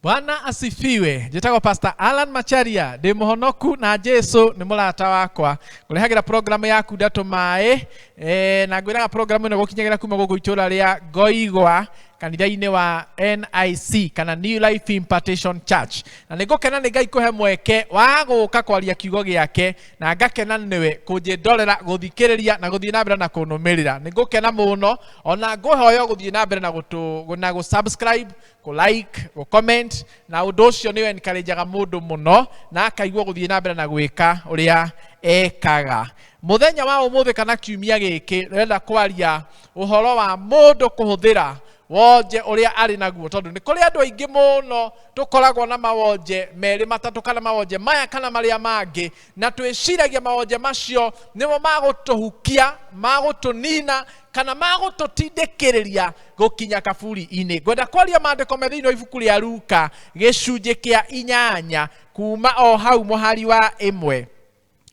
Bwana asifiwe. Njĩtagwo Pastor Alan Macharia, ndĩ mũhonoku na Jesu nĩ mũrata wakwa. Ngũrehagĩra programu yaku ndatũ maĩ na ngwĩraga programu ĩno gũkinyagĩra kuma gũkũ itũra rĩa Ngoigwa kanitha-inĩ wa NIC kana New Life Impartation Church. Na nĩ ngũkena nĩ Ngai kũhe mweke wa gũka kwaria kiugo gĩake na ngakena nĩwe kũnjĩndorera, gũthikĩrĩria na gũthiĩ na mbere na kũnũmĩrĩra. Nĩ ngũkena mũno ona ngũhoya gũthiĩ na mbere na gũtũ na gũ subscribe, kũ like, gũ comment, na ũndũ ũcio nĩ encourageaga mũndũ mũno na akaigua gũthiĩ na mbere na gwĩka ũrĩa ekaga. Mũthenya wa ũmũthĩ kana kiumia gĩkĩ ndĩrenda kwaria ũhoro wa mũndũ kũhũthĩra wonje ũrĩa arĩ naguo, tondũ nĩ kũrĩ andũ aingĩ mũno tũkoragwo na mawonje merĩ matatũ kana mawonje maya kana marĩa mangĩ, na twĩciragia mawonje macio nĩmo magũtũhukia, magũtũnina kana magũtũtindĩkĩrĩria gũkinya kaburi-inĩ. Ngwenda kwaria maandĩko me thĩinĩ wa ibuku rĩa Luka gĩcunjĩ kĩa 8 kuma o hau mũhari wa 1.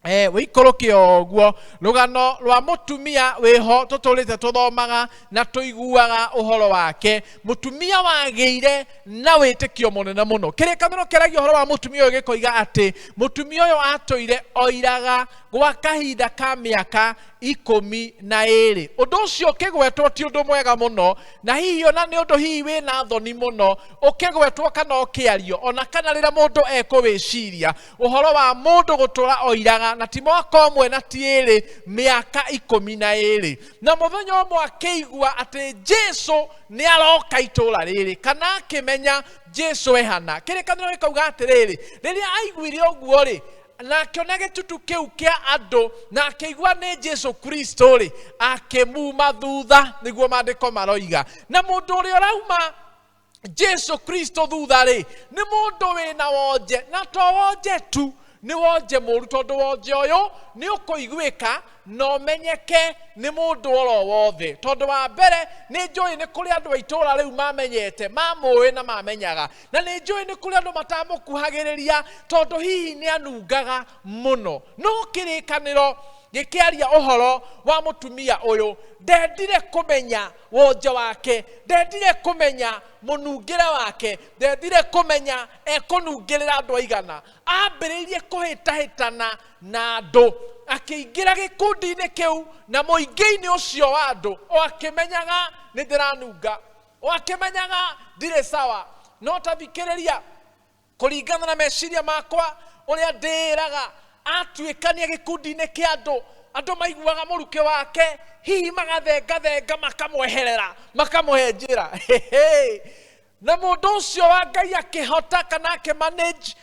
Wĩikũrũke o ũguo rũgano rwa mũtumia wĩho tũtũrĩte tũthomaga na tũiguaga ũhoro wake, mũtumia wagĩire na wĩtĩkio mũnene mũno. Kĩrĩkanĩro kĩaragia ũhoro wa mũtumia ũyũ gĩkoiga atĩ mũtumia ũyũ atũire oiraga gwa kahinda ka mĩaka 12. Ũndũ ũcio ũkĩgwetwo ti ũndũ mwega mũno, na hihi ona nĩ ũndũ hihi wĩna thoni mũno ũkĩgwetwo kana ũkĩario, ona kana rĩrĩa mũndũ ekũwĩciria ũhoro wa mũndũ gũtũra oiraga na ti mwaka ũmwe na ti ĩrĩ, mĩaka 12. Na mũthenya ũmwe akĩigua atĩ Jesu nĩ aroka itũũra rĩrĩ, kana akĩmenya Jesu ehana. Kĩrĩkanĩro gĩkauga atĩrĩrĩ, rĩrĩa aiguire ũguo rĩ, na akĩona gĩtutu kĩu kĩa andũ na akĩigua nĩ Jesu Kristo rĩ, akĩmuma thutha, nĩguo maandĩko maroiga. Na mũndũ ũrĩa ũrauma Jesu Kristo thutha rĩ, nĩ mũndũ wĩna wonje, na to wonje tu, nĩ wonje mũru, tondũ wonje ũyũ nĩ ũkũiguĩka na ũmenyeke nĩ mũndũ oro wothe. Tondũ wa mbere nĩ njũĩ nĩ kũrĩ andũ a itũũra rĩu mamenyete, mamũĩ na mamenyaga, na nĩ njũĩ nĩ kũrĩ andũ matamũkuhagĩrĩria tondũ hihi nĩ anungaga mũno. No kĩrĩkanĩro gĩkĩaria ũhoro wa mũtumia ũyũ, ndendire kũmenya wonje wake, ndendire kũmenya mũnungĩre wake, ndendire kũmenya ekũnungĩrĩra andũ aigana. Ambĩrĩirie kũhĩtahĩtana na andũ, akĩingĩra gĩkundi-inĩ kĩu na mũingĩ-inĩ ũcio wa andũ, o akĩmenyaga nĩ ndĩranunga, o akĩmenyaga ndirĩ sawa. No ta thikĩrĩria, kũringana na meciria makwa ũrĩa ndĩĩraga, atuĩkania gĩkundi-inĩ kĩa andũ, andũ maiguaga mũrukĩ wake, hihi magathengathenga, makamweherera, makamũhe njĩra. Na mũndũ ũcio wa Ngai akĩhota kana akĩmanage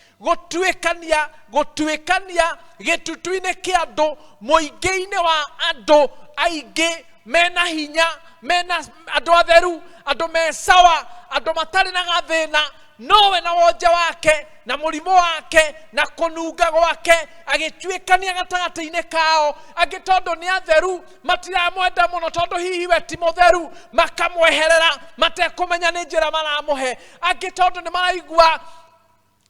gũtuĩkania gĩtutu-inĩ kĩa andũ, mũingĩ-inĩ wa andũ aingĩ mena hinya, mena andũ atheru, andũ me sawa, andũ matarĩ na gathĩna, nowe na wonje wake na mũrimũ wake na kũnunga gwake agĩtuĩkania gatagatĩ-inĩ kao. Angĩ tondũ nĩ atheru matiramwenda mũno, tondũ hihi we ti mũtheru, makamweherera matekũmenya nĩ njĩra maramũhe. Angĩ tondũ nĩ maraigua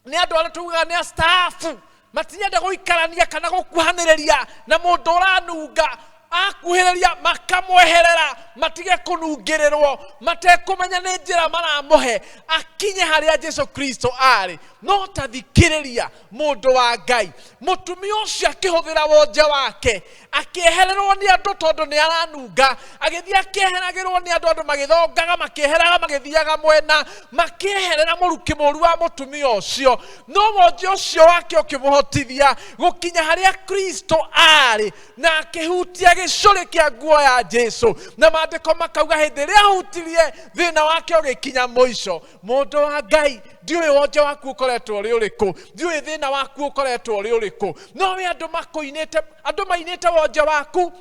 nĩ andũ arĩa tugaga nĩ astaafu, matirenda gũikarania kana gũkuhanĩrĩria na mũndũ ũranunga, akuhĩrĩria makamweherera matige kũnungĩrĩrwo, matekũmenya nĩ njĩra maramũhe akinye harĩa Jesu Kristo arĩ. No ta thikĩrĩria mũndũ wa Ngai, mũtumia ũcio akĩhũthĩra wonje wake, akĩehererwo nĩ andũ tondũ nĩ aranunga, agĩthiĩ akĩeheragĩrwo nĩ andũ, andũ magĩthongaga, makĩeheraga, magĩthiaga mwena, makĩeherera mũrukĩ mũru wa mũtumia ũcio. No wonje ũcio wake ũkĩmũhotithia gũkinya harĩa Kristo arĩ, na akĩhutia gĩcũrĩ kĩa nguo ya Jesu. Na maandĩko makauga hĩndĩ ĩrĩa ahutirie, thĩna wake ũgĩkinya mũico. Mũndũ wa Ngai, ndiũĩ wonje waku ũkoretwo ũrĩ ũrĩkũ, ndiũĩ thĩna waku ũkoretwo ũrĩ ũrĩkũ, no wĩ andũ makũinĩte, andũ mainĩte wonje waku,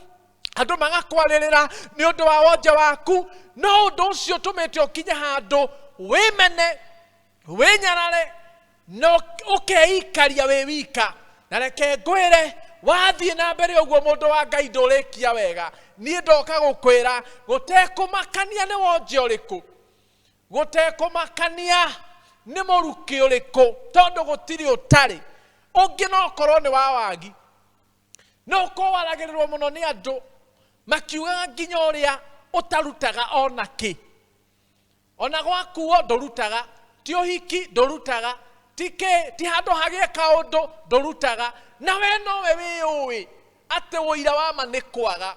andũ magakwarĩrĩra nĩ ũndũ wa wonje waku, no ũndũ ũcio ũtũmĩte ũkinye handũ wĩmene, wĩnyarare, na ũkeikaria wĩ wika. Na reke ngwĩre, wathiĩ na mbere ũguo mũndũ wa Ngai ndũrĩkia wega. Niĩ ndoka gũkwĩra gũtekũmakania nĩ wonje ũrĩkũ, gũtekũmakania nĩ mũrukĩ ũrĩkũ, tondũ gũtirĩ ũtarĩ ũngĩ, no korwo nĩ wa wagi, no ũkorwo waragĩrĩrwo mũno nĩ andũ makiugaga nginya ũrĩa ũtarutaga ona kĩ, ona gwakuo ndũrutaga, Ti ũhiki ndũrutaga, ti kĩ, ti handũ hagĩe kaũndũ ndũrutaga. Na we nowe wĩyũĩ atĩ ũira wa ma nĩ kwaga.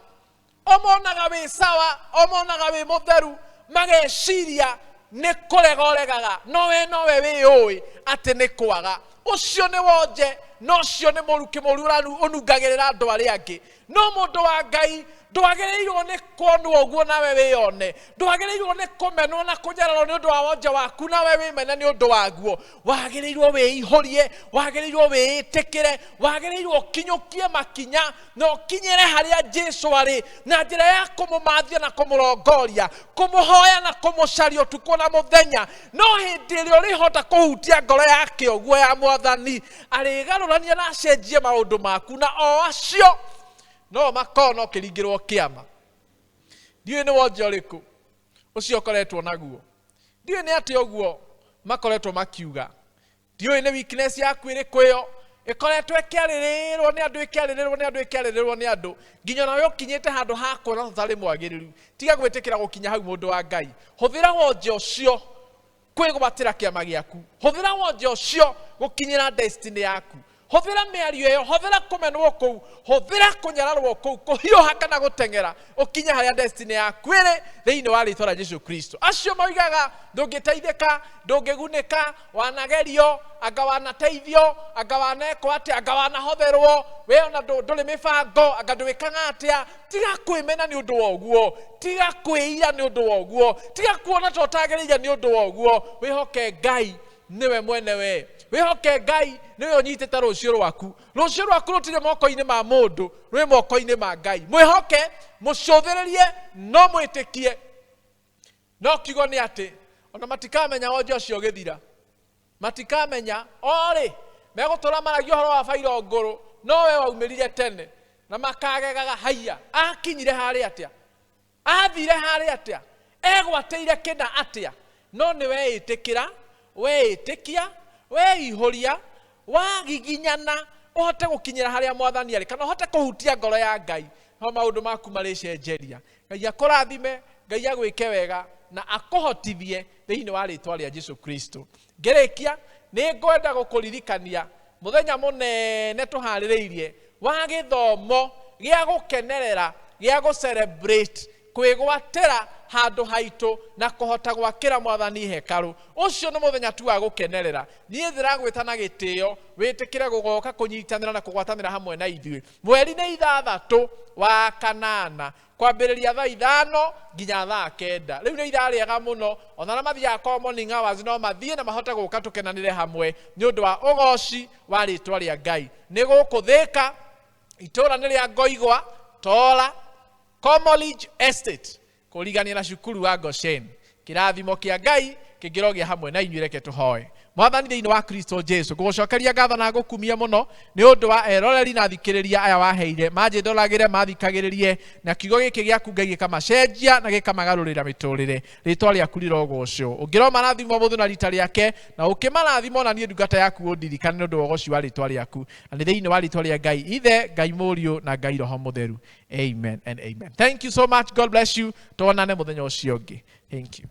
O monaga wĩ sawa, o monaga wĩ mũtheru, mageciria nĩ kũrega ũregaga, no we nowe wĩyũĩ atĩ nĩ kwaga. Ũcio nĩ wonje, na ũcio nĩ mũrukĩ mũru ũnungagĩrĩra andũ arĩa angĩ. No mũndũ wa Ngai ndwagĩrĩirwo nĩ kuonwo ũguo nawe wĩyone, ndwagĩrĩirwo nĩ kũmenwo na kũnyararwo nĩ ũndũ wa wonje waku nawe wĩmene nĩ ũndũ waguo. Wagĩrĩirwo wĩihũrie, wagĩrĩirwo wĩĩtĩkĩre, wagĩrĩirwo ũkinyũkie makinya na ũkinyĩre harĩa Jesu arĩ na njĩra ya kũmũmathia na kũmũrongoria, kũmũhoya na kũmũcaria ũtukũ na mũthenya. No hĩndĩ ĩrĩa ũrĩhota kũhutia ngoro yake ũguo ya Mwathani, arĩgarũrania na acenjie maũndũ maku, na o acio no makona ũkĩringĩrwo kĩama. Ndiũĩ nĩ wonje ũrĩkũ ũcio ũkoretwo naguo, ndiũĩ nĩ atĩa ũguo makoretwo makiuga, ndiũĩ nĩ weakness yaku ĩrĩkũ ĩyo ĩkoretwo ĩkĩarĩrĩrwo nĩ andũ, ĩkĩarĩrĩrwo nĩ andũ, ĩkĩarĩrĩrwo nĩ andũ, nginya nawe ũkinyĩte handũ ha kuona ũtarĩ mwagĩrĩru. Tiga gwĩtĩkĩra gũkinya hau, mũndũ wa Ngai. Hũthĩra wonje ũcio kwĩgwatĩra kĩama gĩaku, hũthĩra wonje ũcio gũkinyĩra destiny yaku, hũthĩra mĩario ĩyo, hũthĩra kũmenwo kũu, hũthĩra kũnyararwo kũu, kũhiũha kana gũteng'era ũkinye harĩa destiny yaku ĩrĩ thĩinĩ wa rĩtwa rĩa Jesu Kristo. Acio moigaga ndũngĩteithĩka, ndũngĩgunĩka, wanagerio, anga wanateithio, anga wanekwo atĩa, anga wanahotherwo, we ona ndũrĩ mĩbango, anga ndwĩkaga atĩa. Tiga kwĩmena nĩ ũndũ wa ũguo, tiga kwĩira nĩ ũndũ wa ũguo, tiga kuona ta ũtagĩrĩire nĩ ũndũ wa ũguo. Wĩhoke Ngai nĩwe mwene we, wĩhoke Ngai nĩwe ũnyitĩte rũciũ rwaku. Rũciũ rwaku rũtirĩ moko-inĩ ma mũndũ, rwĩ moko-inĩ ma Ngai. Mwĩhoke, mũcũthĩrĩrie, no mwĩtĩkie. No kiugo nĩ atĩ ona matikamenya wonje ũcio ũgĩthira, matikamenya orĩ megũtũra maragia ũhoro wa bairo ngũrũ, no we waumĩrire tene, na makagegaga haiya, akinyire harĩa atĩa, athire harĩa atĩa, egwatĩire kĩna atĩa. No nĩ weĩtĩkĩra, weĩtĩkia, weihũria, wagiginyana ũhote gũkinyĩra harĩa Mwathani arĩ, kana ũhote kũhutia ngoro ya Ngai, no maũndũ maku marĩcenjeria. Ngai akũrathime, Ngai agwĩke wega na akũhotithie thĩinĩ wa rĩtwa rĩa Jesu Kristo. Ngĩrĩkia, nĩ ngwenda gũkũririkania mũthenya mũnene tũharĩrĩirie wa gĩthomo gĩa gũkenerera, gĩa gũ-celebrate kwĩgwatĩra handũ haitũ na kũhota gwakĩra Mwathani hekarũ. Ũcio nĩ mũthenya tu wa gũkenerera. Niĩ ndĩragwĩta na gĩtĩo wĩtĩkĩre gũgoka kũnyitanĩra na kũgwatanĩra hamwe na ithuĩ. Mweri nĩ 6 wa 8, kwambĩrĩria thaa 5 nginya thaa 9. Rĩu nĩ ithaa rĩega mũno, ona arĩa mathiaga kwa morning hours no mathiĩ na mahote gũka tũkenanĩre hamwe nĩ ũndũ wa ũgoci wa rĩtwa rĩa Ngai. Nĩ gũkũ Thĩka, itũũra nĩ rĩa Ngoigwa, Tora, Coleridge Estate, kũrigania na cukuru wa Goshen. Kĩrathimo kĩa Ngai kĩngĩrogĩa hamwe na inyuĩ. Reke tũhoe. Mwathani thĩinĩ wa Kristo Jesu, ngũgũcokeria ngatho na ngũkumia mũno nĩ ũndũ wa eroreri na athikĩrĩria aya waheire, manjĩndoragĩre, mathikagĩrĩrie, na kiugo gĩkĩ gĩaku Ngai gĩkamacenjia na gĩkamagarũrĩra mĩtũrĩre. Rĩtwa rĩaku rĩrogocwo. Ũngĩromarathima ũmũthĩ na rita rĩake, na ũkĩmarathima ona niĩ ndungata yaku ũndirikane nĩ ũndũ wa ũgoci wa rĩtwa rĩaku. Na nĩ thĩinĩ wa rĩtwa rĩa Ngai Ithe, Ngai Mũriũ na Ngai Roho Mũtheru. Amen and amen. Thank you so much. God bless you. Tuonane mũthenya ũcio ũngĩ. Thank you.